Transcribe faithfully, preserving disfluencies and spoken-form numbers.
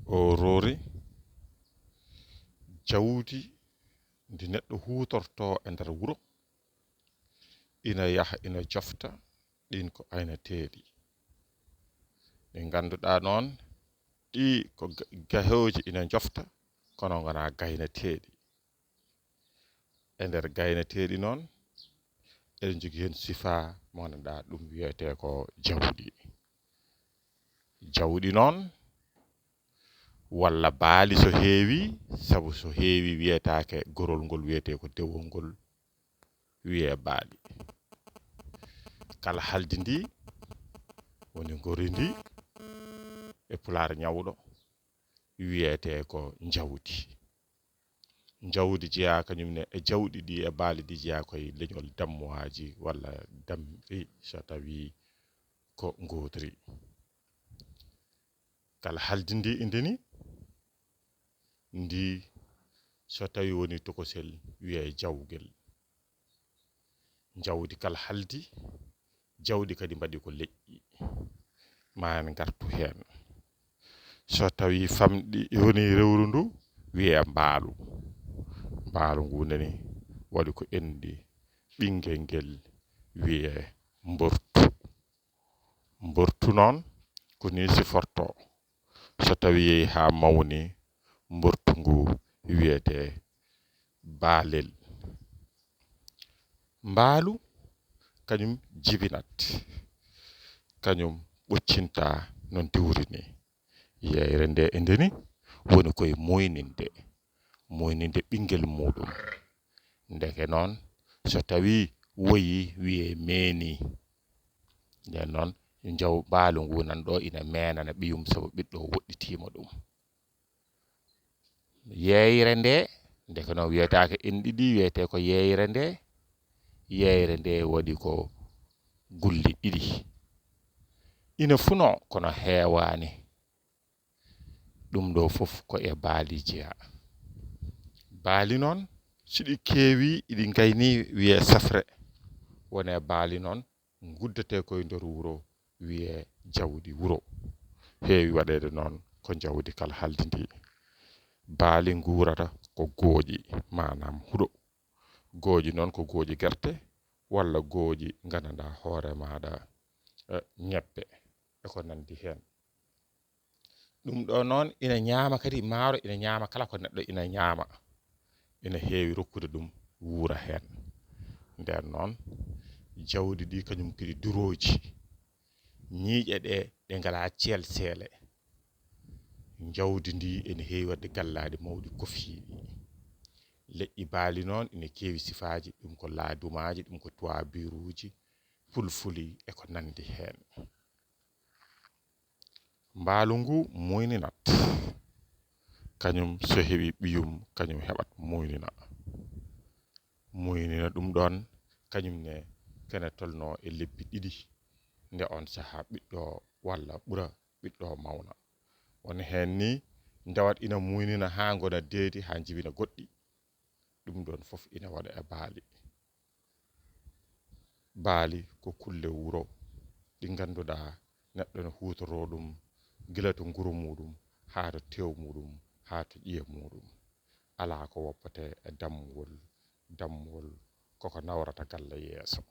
O roori jawdi ndi neɗɗo huutorto e nder wuro, ina yaha ina jofta ɗin ko aynateeɗi. Ɗi ngannduɗaa noon, ɗi ko ga-, gahooji ina jofta, kono ngonaa gaynateeɗi. E nder gaynateeɗi noon, eɗen njogii heen sifaa mo ngannduɗaa ɗum wiyetee ko jawɗi. Jawɗi noon, walla baali so heewi, sabu so heewi wiyetaake gorol ngol wiyetee ko dewol ngol wiyee baali. Kala haldi ndi woni ngori ndi e pulaar ñawɗo wiyetee ko njawdi. Njawdi jeyaa kañum ne e jawɗi ɗi e baali ɗi jeyaa koye leñol dammuwaaji walla damri so tawii ko ngootri. Kala haldi ndi e ndeni, ndi so tawii woni tokosel wiyee jawgel. Njawdi kala haldi, jawɗi kadi mbaɗi ko leƴƴi, ma en ngartu heen. So tawii famɗi woni rewru ndu, wiyee mbaalu. Mbaalu ngu nani waɗi ko enɗi, ɓinngel ngel wiyee mbortu. Mbortu noon ko nii sifortoo. So tawii yehi haa mawni, mbortu ngu wiyetee baalel. Mbaalu kañum jibinat, kañum ɓoccinta no diwri ni. Yeeyre nde e ndeni woni koye muyninde, muyninde ɓinngel muuɗum. Ndeke noon, so tawii woyii, wiyee meenii. Nden noon, njaw mbaalu ngu nan ɗo ina meenana ɓiyum sabu ɓiɗɗo o woɗɗitiima ɗum. Yeeyre nde, ndeke noon wiyetaake en ɗiɗi, wiyetee ko yeeyre nde. Yeeyre nde waɗi ko gulli ɗiɗi. Ina funoo, kono heewaani. Ɗum ɗo fof ko e baali jeyaa. Baali noon, so ɗi keewi, iɗi ngayni, wiyee safre. Wonee baali noon, nguddatee koye nder wuro, wiyee jawdi wuro. Heewi waɗeede noon ko njawdi kala haldi ndi. Baali nguurata ko gooƴi, maanaam huɗo. Gooƴi noon ko gooƴi gerte, walla gooƴi nganndanɗaa hoore maaɗa, eh, ñebbe, e ko nanndi heen. Ɗum ɗo noon ina ñaama kadi maaro, ina ñaama kala ko neɗɗo ina ñaama. Ina heewi rokkude ɗum wuura heen. Nden noon, jawdi ɗi kañum kadi durooji. Ñiiƴe ɗe, ɗe ngalaa ceelseele. Jawdi ndi ina heewi waɗde gallaaɗi mawɗi kofiiɗi. Leƴƴi baali noon ina keewi sifaaji, ɗum ko laadumaaji, ɗum ko tuwaabiruuji, pulfuli e ko nanndi heen. Mbaalu ngu muyninat. Kañum so heɓi ɓiyum, kañum heɓat muynina. Muynina ɗum ɗoon, kañum ne kene tolnoo e lebbi ɗiɗi, nde oon sahaa ɓiɗɗo walla ɓura ɓiɗɗo mawna. Won heen ni ndewat ina muynina haa ngona deedi, haa njibina goɗɗi. Ɗum ɗoon fof ina waɗa e baali. Baali ko kulle wuro ɗi ngannduɗaa neɗɗo ne huutoroo ɗum gila to nguro muuɗum, haa to tew muuɗum, haa to ƴiye muuɗum. Alaa ko woppatee e dammuwol, dammuwol koko nawrata galle yeeso.